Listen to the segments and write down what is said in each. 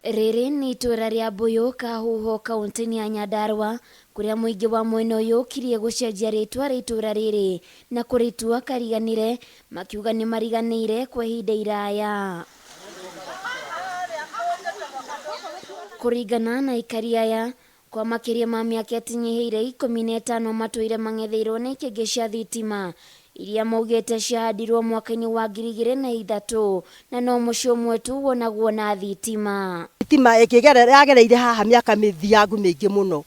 Rĩrĩ nĩ itũra rĩa Mbũyũ Kahuho kaũntĩ-inĩ ya Nyandarua kũrĩa mũingĩ wa mwena ũyũ ũkirie gũcenjia rĩtwa rĩa itũra rĩrĩ na kũrĩtua Kariganĩre makiuga nĩ mariganĩire kwa ihinda iraya. Kũringana na aikari aya, kwa makĩria ma mĩaka ĩtinyihĩire 15 matũire mang'etheirwo nĩ ikĩngĩ cia thitima iria maugĩte ciahandirwo mwaka-inĩ wa 2003 na no mũciĩ ũmwe tu wonagwo na thitima. Thitima yagereire haha mĩaka mĩthiangu mĩingĩ mũno.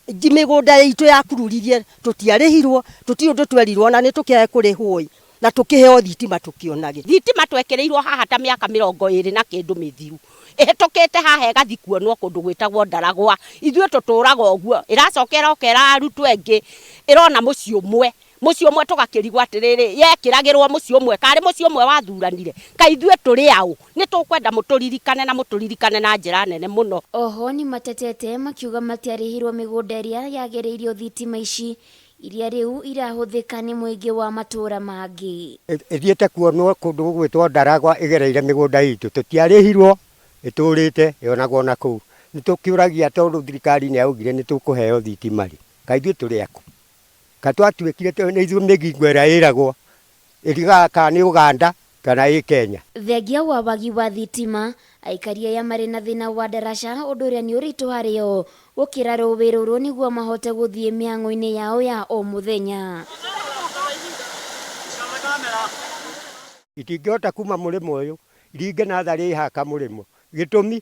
Mĩgũnda itũ yakururirie tũtiarĩhirwo, tũtirĩ ũndũ twerirwo ona nĩ tũkĩage kũrĩhwo ĩ, na tũkĩheo thitima tũkĩonage. Thitima twekĩrĩirwo haha ta mĩaka 20 na kĩndũ mĩthiru, ĩhĩtũkĩte haha ĩgathiĩ kuonwo kũndũ gwĩtagwo Ndaragwa. Ithuĩ tũtũraga ũguo, ĩracoka ĩroka ĩrarutwo ĩngĩ, ĩrona mũciĩ ũmwe, mũciĩ ũmwe tũgakĩrigwo atĩrĩrĩ, yekĩragĩrwo mũciĩ ũmwe, karĩ mũciĩ ũmwe wathuranire? Kaĩ ithuĩ tũrĩ aũ? Nĩ tũkwenda mũtũririkane na mũtũririkane na njĩra nene mũno. Oho nĩmatetete makiuga matiarĩhirwo mĩgũnda ĩrĩa yagereirio thitima ici iria rĩu irahũthĩka nĩ mũingĩ wa matũũra mangĩ. Ĩthiĩte kuonwo kũndũ gũgwĩtwo Ndaragwa ĩgereire mĩgũnda itũ, tũtiarĩhirwo, ĩtũrĩte yonagwo na kũu. Nĩ tũkĩũragia tondũ thirikari nĩ yaugire nĩ tũkũheo thitima rĩ, kaĩ ithuĩ tũrĩ akũ? Kaĩ twatuĩkire nĩ ithuĩ mĩgingo ĩrĩa ĩragwo ĩrigaga kana nĩ Uganda kana ĩ Kenya. Thengia wa wagi wa thitima, aikari aya marĩ na thĩna wa ndaraca ũndũ ũrĩa nĩ ũritũ harĩ o gũkĩra rũĩ rũrũ nĩguo mahote gũthiĩ mĩhang'o-inĩ yao ya o mũthenya. Itingĩhota kuma mũrĩmo ũyũ iringe natharĩ ĩ haha kamũrĩmo. Gĩtũmi,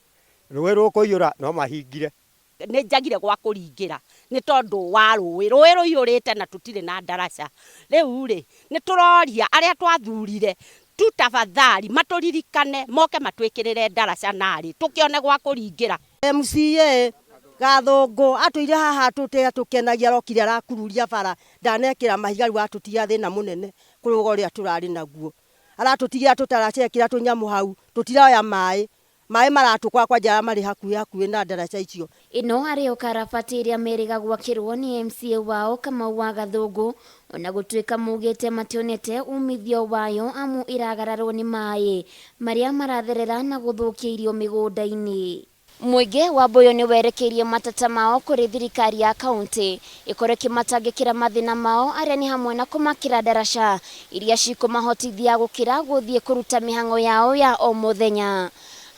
rũĩ rũkũiyũra no mahingire. Nĩ njagire gwa kũringĩra nĩ tondũ wa rũĩ, rũĩ rũiyũrĩte na tũtirĩ na ndaraca. Rĩu rĩ, nĩ tũroria arĩa twathurire tu tafadhali matũririkane moke matwĩkĩrĩre ndaraca narĩ tũkĩone gwa kũringĩra. MCA Gathũngũ atũire haha atũkenagia arokire arakururia bara ndanekĩra mahiga rĩu atũtigia thĩna mũnene kũrũga ũrĩa tũrarĩ naguo. Aratũtigira tũtaracekĩra tũnyamũ hau tũtiroya maĩ, maĩ maratũkora kwanja arĩa marĩ hakuhĩ hakuhĩ na ndaraca icio. Ĩno arĩ o karabati ĩrĩa merĩga gwakĩrwo nĩ MCA wao Kamau wa Gathũngũ ona gũtuĩka maugĩte mationete umithio wayo amu ĩragararwo nĩ maĩ marĩa maratherera na gũthũkia irio mĩgũnda-inĩ. Mũingĩ wa Mbũyũ nĩ werekeirie mateta mao kũrĩ thirikari ya kaunti ĩkorwo ĩkĩmatangĩkĩra mathĩna mao arĩa nĩ hamwe na kũmakĩra ndaraca iria cikũmahotithia gũkĩra gũthiĩ kũruta mĩhang'o yao ya o mũthenya.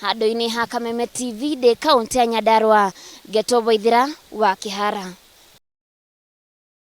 Handũ-inĩ ha Kameme TV ndĩ kaunti ya Nyandarua, ngetwo Waithĩra wa Kĩhara.